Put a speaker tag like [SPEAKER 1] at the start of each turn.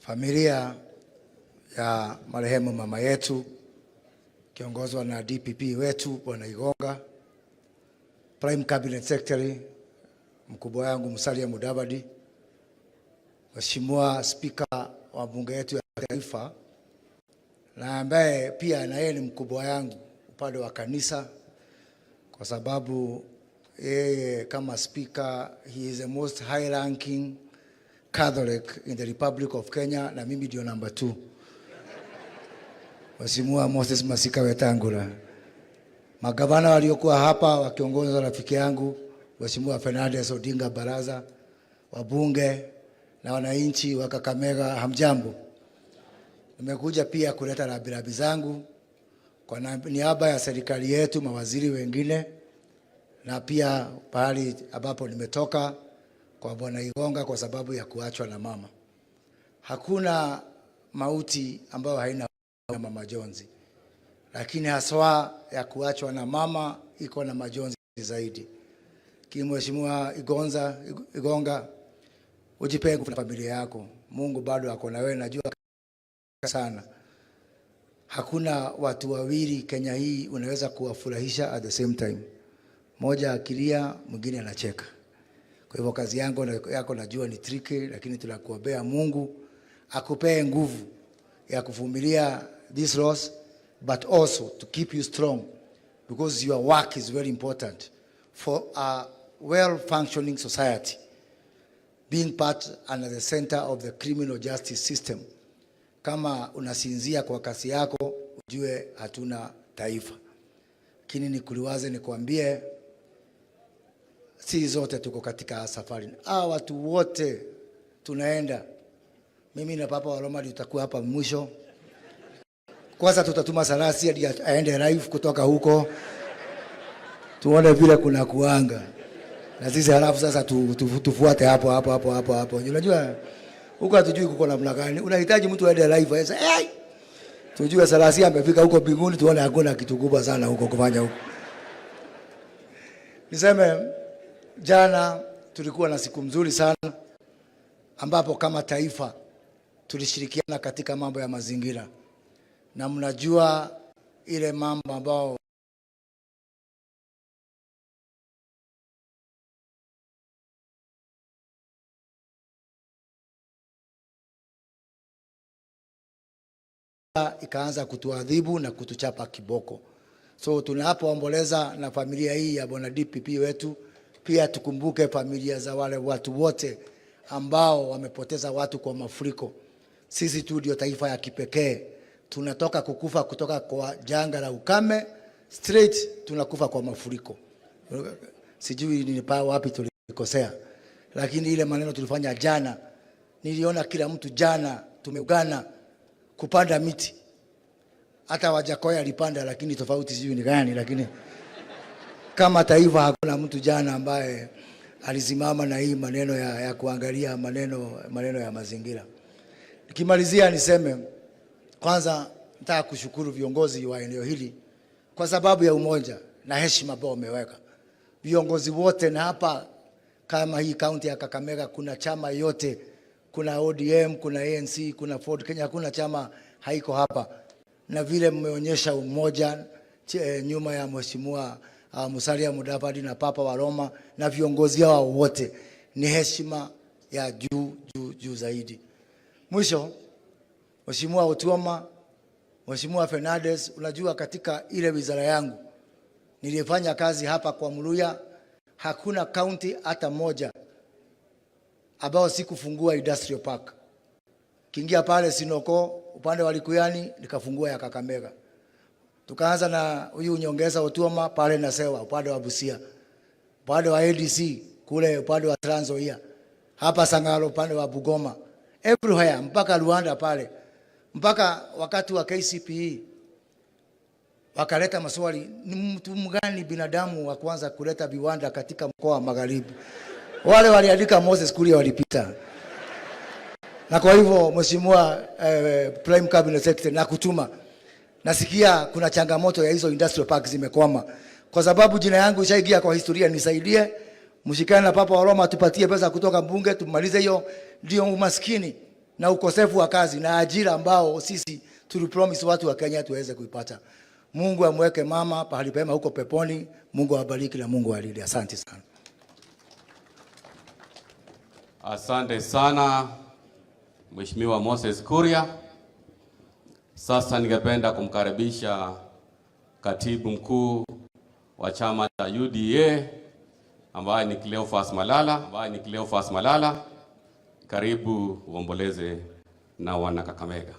[SPEAKER 1] Familia ya marehemu mama yetu kiongozwa na DPP wetu Bwana Igonga, Prime Cabinet Secretary mkubwa wangu Musalia Mudavadi, Mheshimiwa Spika wa bunge yetu ya taifa na ambaye pia na yeye ni mkubwa yangu upande wa kanisa, kwa sababu yeye kama spika, he is the most high ranking Catholic in the Republic of Kenya, na mimi ndio number 2. Mheshimiwa Moses Masika Wetangula, magavana waliokuwa hapa wakiongozwa na rafiki yangu Mheshimiwa Fernandes Odinga Baraza, wabunge na wananchi wa Kakamega, hamjambo. Nimekuja pia kuleta rambirambi zangu kwa niaba ya serikali yetu, mawaziri wengine, na pia pahali ambapo nimetoka kwa Bwana Igonga kwa sababu ya kuachwa na mama. Hakuna mauti ambayo haina majonzi, lakini haswa ya kuachwa na mama iko na majonzi zaidi. Mheshimiwa Igonga, ujipe nguvu na familia yako. Mungu bado ako na wewe, najua sana. Hakuna watu wawili Kenya hii unaweza kuwafurahisha at the same time. Moja akilia, mwingine anacheka. Kwa hivyo kazi yangu na yako najua ni tricky, lakini tunakuombea Mungu akupee nguvu ya kuvumilia this loss, but also to keep you strong because your work is very important for a well functioning society, being part and at the center of the criminal justice system. Kama unasinzia kwa kasi yako, ujue hatuna taifa. Lakini nikuliwaze nikuambie, si zote tuko katika safari. Hawa watu wote tunaenda. Mimi na Papa wa Roma tutakuwa hapa mwisho. Kwanza tutatuma Sarasi hadi aende live kutoka huko, tuone vile kuna kuanga na sisi, halafu sasa tufuate hapo hapo hapo hapo hapo. Unajua huko hatujui kuko namna gani, unahitaji mtu aende live sasa, hey! Tujue Sarasi amefika huko mbinguni, tuone hakuna kitu kubwa sana huko kufanya huko. Niseme jana tulikuwa na siku mzuri sana ambapo kama taifa tulishirikiana katika mambo ya mazingira, na mnajua ile mambo ambao ikaanza kutuadhibu na kutuchapa kiboko. So tunapoomboleza na familia hii ya Bwana DPP wetu, pia tukumbuke familia za wale watu wote ambao wamepoteza watu kwa mafuriko. Sisi tu ndio taifa ya kipekee tunatoka kukufa kutoka kwa janga la ukame straight tunakufa kwa mafuriko. Sijui ni wapi tulikosea, lakini ile maneno tulifanya jana, niliona kila mtu jana tumeungana kupanda miti. Hata Wajakoya alipanda, lakini tofauti sijui ni gani, lakini kama taifa hakuna mtu jana ambaye alisimama na hii maneno ya kuangalia maneno ya mazingira. Nikimalizia niseme kwanza, nataka kushukuru viongozi wa eneo hili kwa sababu ya umoja na heshima ambao wameweka viongozi wote, na hapa kama hii kaunti ya Kakamega kuna chama yote, kuna ODM, kuna ANC, kuna Ford Kenya, hakuna chama haiko hapa, na vile mmeonyesha umoja nyuma ya Mheshimiwa Musalia Mudavadi na Papa wa Roma na viongozi hao wote, ni heshima ya juu juu juu zaidi. Mwisho, Mheshimiwa Otuoma, Mheshimiwa Fernandez, unajua katika ile wizara yangu nilifanya kazi hapa kwa Mluya, hakuna kaunti hata moja ambao sikufungua industrial park. Kiingia pale Sinoko upande wa Likuyani nikafungua ya Kakamega. Tukaanza na huyu nyongeza Otuoma pale na Sewa upande wa Busia, upande wa ADC kule upande wa Trans Nzoia, hapa Sangalo upande wa Bugoma, everywhere mpaka Rwanda pale, mpaka wakati wa KCPE wakaleta maswali, ni mtu mgani binadamu wa kwanza kuleta viwanda katika mkoa wa Magharibi? Wale waliandika Moses Kuria walipita. Na kwa hivyo Mheshimiwa Prime Cabinet Secretary, nakutuma. Nasikia kuna changamoto ya hizo industrial parks zimekwama. Kwa sababu jina yangu ishaingia kwa historia, nisaidie. Mshikane na Papa wa Roma tupatie pesa kutoka bunge tumalize hiyo, ndio umaskini. na ukosefu wa kazi na ajira ambao sisi tulipromise watu wa Kenya tuweze kuipata. Mungu amweke mama pahali pema huko peponi. Mungu awabariki na Mungu awalinde. Asante sana.
[SPEAKER 2] Asante sana Mheshimiwa Moses Kuria. Sasa ningependa kumkaribisha Katibu Mkuu wa chama cha UDA ambaye ni Cleophas Malala, ambaye ni Cleophas Malala. Karibu uomboleze na wana Kakamega.